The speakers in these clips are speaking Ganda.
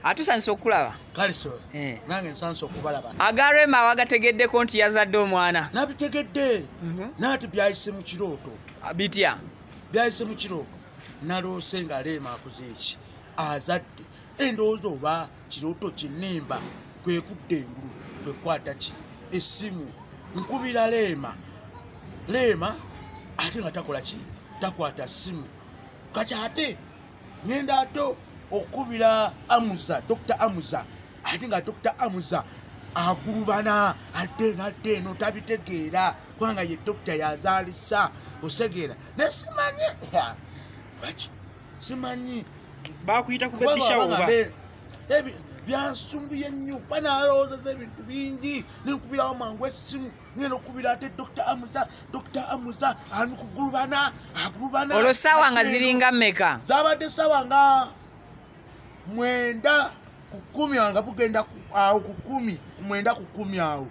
Atusanyusa okulaba. Kale so nange nsansa okubalaba. Agarema wagategeddeko nti yazadde omwana. Nabitegedde. Naati byayise mu kirooto. Bitya? Byayise mu kirooto. Naloose nga Rema akoze eki? Azadde. Endowooza oba kirooto kinnimba kwe kudda engulu kwe kukwata ki? Essimu. Nkubira Rema. Rema ate nga takola ki? Takwata ssimu. Kati ate ngenda ate okubira Amuza, Dr. Amuza. Ate nga Dr. Amuza agulubana ate nadde eno tabitegeera kubanga ye dokita yazaalisa osegeera. Naye simanyi lwaki simanyi bakuyita ku baby shower oba byansumbuye nnyo kuba nalowoozeza ebintu bingi nenkubirawo mangu essimu ngenda okubira ate Dr. Amuza, Dr. Amuza ali mukugulubana agulubana. Olwo ssaawa nga ziringa mmeka? Zabadde ssaawa nga 9:10 nga bugenda awo ku 10, 9:10 awo.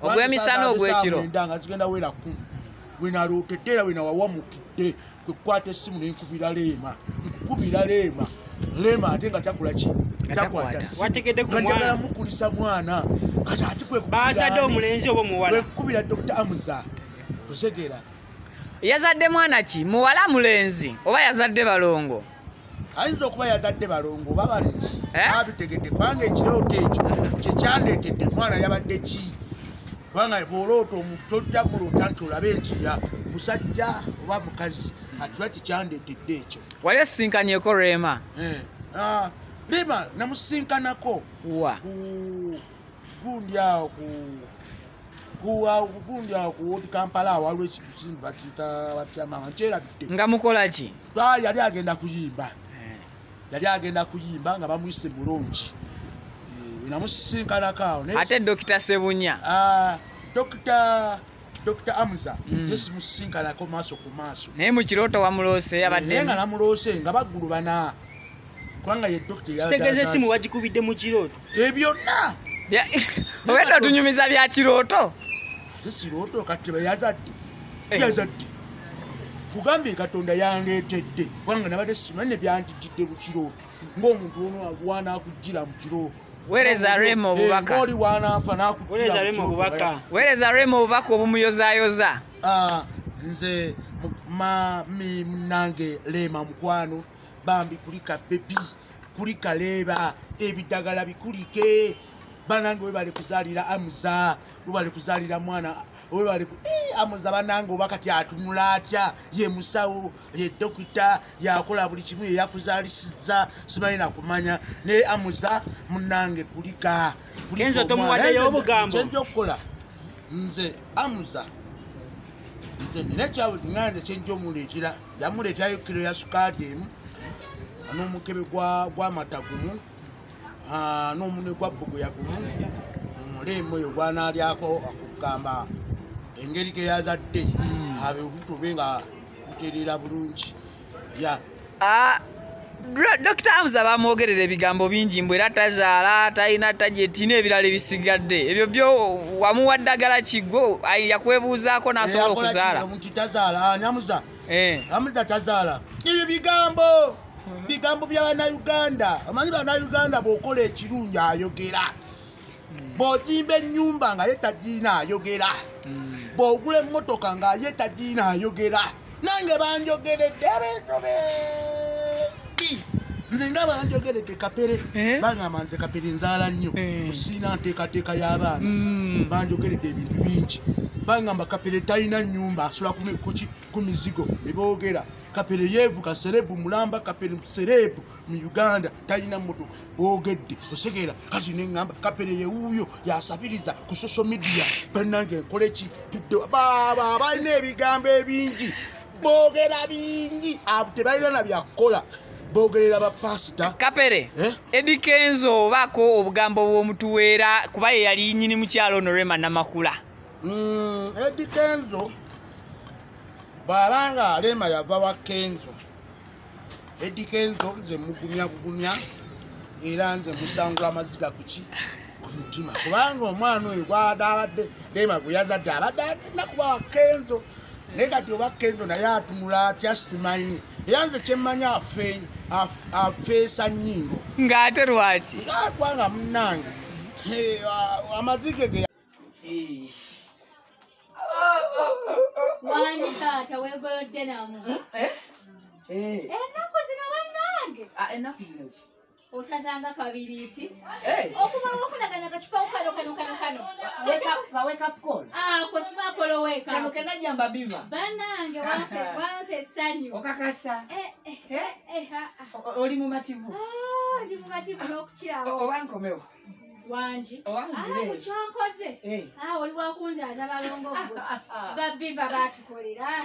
Ogw'emisana ogw'ekiro? 9 nga zigenda wera 10. Wenalootedde era wenawawamukidde kwe kukwata essimu ne nkubira Rema. Nkukubira Rema. Rema ate nga takola ki? Takwata ssimu. Wategedde ku mwana. Njagala mukulisa mwana. Kati ate kwe kukubira Baazadde omulenzi oba omuwala? Kwe kukubira Dr. Amuza. Osegeera. Yazadde mwana ki? Muwala mulenzi oba yazadde balongo? Ayinza okuba yazadde balongo oba balenzi. Abitegedde kubanga ekirooto ekyo kye kyandeetedde mwana yabadde ki? Kubanga bw'oloota omuntu tojja kuloota nti olabe nti ya musajja oba mukazi, ati lwaki kyandeetedde ekyo? Wali osisinkanyeeko Rema? Rema namusinkanako. Wa? Ku gundi awo ku gundi awo ku Old Kampala awo waliwo ekisimba bakiyita batya maama nkyerabidde. Nga mukola ki? Yali agenda kuyimba. Yali agenda kuyimba nga bamuyise mulungi. Namusisinkanako awo. Ate Dr. Sebunya? Dr. Amuza ye simusisinkanako maaso ku maaso. Naye mu kirooto wamuloose yabadde. Naye nga namuloose nga baggulubana. Kubanga ye dokita yabadde Kitegeeza essimu azaasa. wagikubidde mu kirooto? Ebyonna. Obwedda otunyumiza bya kirooto? Sirooto kati yazadde. Yazadde. Kugambye Katonda yandeetedde kubanga nabadde simanyi ne byantijjidde mu kirooto. Ng'omuntu ono wanaakujjira mu kirooto. Weereza Rema obubaka. Ng'oli wanaafa n'akujjira Weereza mu Rema kirooto. obubaka. Weereza Rema obubaka obumuyozaayoza. Nze mami munnange Rema mukwano, bambi kulika bebi, kulika leeba, ebiddagala bikulike. Bannange webale kuzaalira Amuza, webale kuzaalira mwana, webale Amuza bannange oba kati atunula atya, ye musawo, ye dokita, yakola buli kimu, ye yakuzaalisiza, simanyi na kumanya. Naye Amuza munnange kulika, kulika Kenzo omwana. tomuwaddeyo obugambo. Kye nja okukola, nze Amuza, nze nina nganze kye nja omuleetera, yamuleeterayo kiro ya sukaali emu, n'omukebe gw'amata gumu, n'omunwe gwa bbuguya gumu, omuleemu oyo gwanaalyako akugamba engeri ge yazadde, abe obuto bwe nga butereera bulungi. Ya. Dr. Amuza bamwogerera ebigambo bingi mbu era tazaala, talina tajeti n'ebirala ebisigadde. Ebyo byo wamuwa ddagala ki gwe yakwebuuzaako n'asobola okuzaala? Omuntu tazaala, ani Amuza? Amuza tazaala. Ebyo bigambo. Bigambo bya Bannayuganda. Omanyi Bannayuganda bw'okola ekirungi ayogera. Bw'ozimba ennyumba nga ye tagiina ayogera. Bw'ogula emmotoka nga ye tagiina ayogera. Nange banjogeredde ebintu bingi. Nze nga banjogeredde Kapere. Bangamba nze Kapere nzaala nnyo. Siina nteekateeka y'abaana. Banjogeredde ebintu bingi. Bangamba Kapere talina nnyumba, asula ku mizigo ne boogera. Kapere yeevuga serebu mulamba, Kapere serebu mu Uganda talina mmotoka. Boogedde osegeera. Kati ne ŋŋamba Kapere ye wuuyo yasabiriza ku social media. Bannange nkole ki? Tudde baaba balina ebigambo ebingi, boogera bingi, abo tebalina na byakukola. Boogerera bapasita. Kapere, Eddy Kenzo obaako obugambo bw'omutuweera kuba ye yali nnyini mukyalo ono Rema Namakula. Eddy Kenzo bw'abanga Rema yava wa Kenzo, Eddy Kenzo nze mugumya bugumya era nze musangula amaziga ku ki? Ku mutima, kubanga omwana oyo gw'abadde Rema gwe yazadde abadde agenda kuba wa Kenzo, naye kati oba Kenzo naye atunula atya simanyi. Era nze kyemmanya afeesa nnyindo. Ng'ate lwaki? Ng'akwanga munnange. Amazike ge. Wangi taata weegolodde namu. Ennaku zino bannange. Ennaku zino ki? Osazanga kabiriiti. Okuva lw'ofunagana akacupa kano kano kano kano. Ka wake up call. Ako sibakola wake up. Kano kenajja mbabiva. Bannange wampa essanyu. Okakasa. Oli mumativu. Ndi mumativu n'okukirawo. Oba nkomewo. Wangi. Owanzire. Kyonkoze. Oli wakunzaaza balongo gwe. Babiva baatukolera.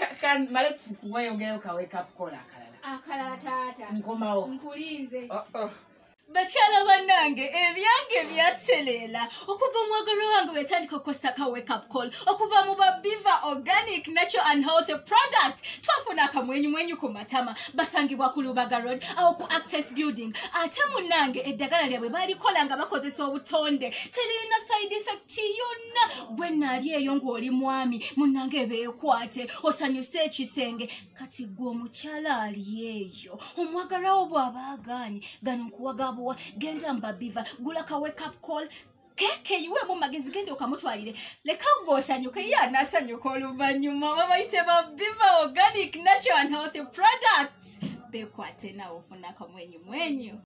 Male kuwayongerayo ka wake up call akalala. Akalala taata. Nkomawo. Nkulinze. Bakyala bannange ebyange byateleera okuva omwagalwa wange wetandika okukozesa wake up call okuva mu Babiva Organic Natural and Health Product twafuna akamwenyumwenyu ku matama. Basangibwa ku Lubaga Road awo ku Access Building. Ate munnange eddagala lyabwe balikola nga bakozesa obutonde, terina side effect yonna. Gwe naali eyo ng'oli mwami munnange beekwate osanyuse ekisenge. Kati gwe omukyala ali eyo omwagalwawo bw'aba agaanye gano nkuwaga genda Mbabiva gula ka wake up call keke iwe mu magezi genda okamutwalire leka gw'osanyuke ye anaasanyuka oluvannyuma. Babayise Babiva Organic Natural and Health Products. Bekwate nawe ofuna akamwenyumwenyu.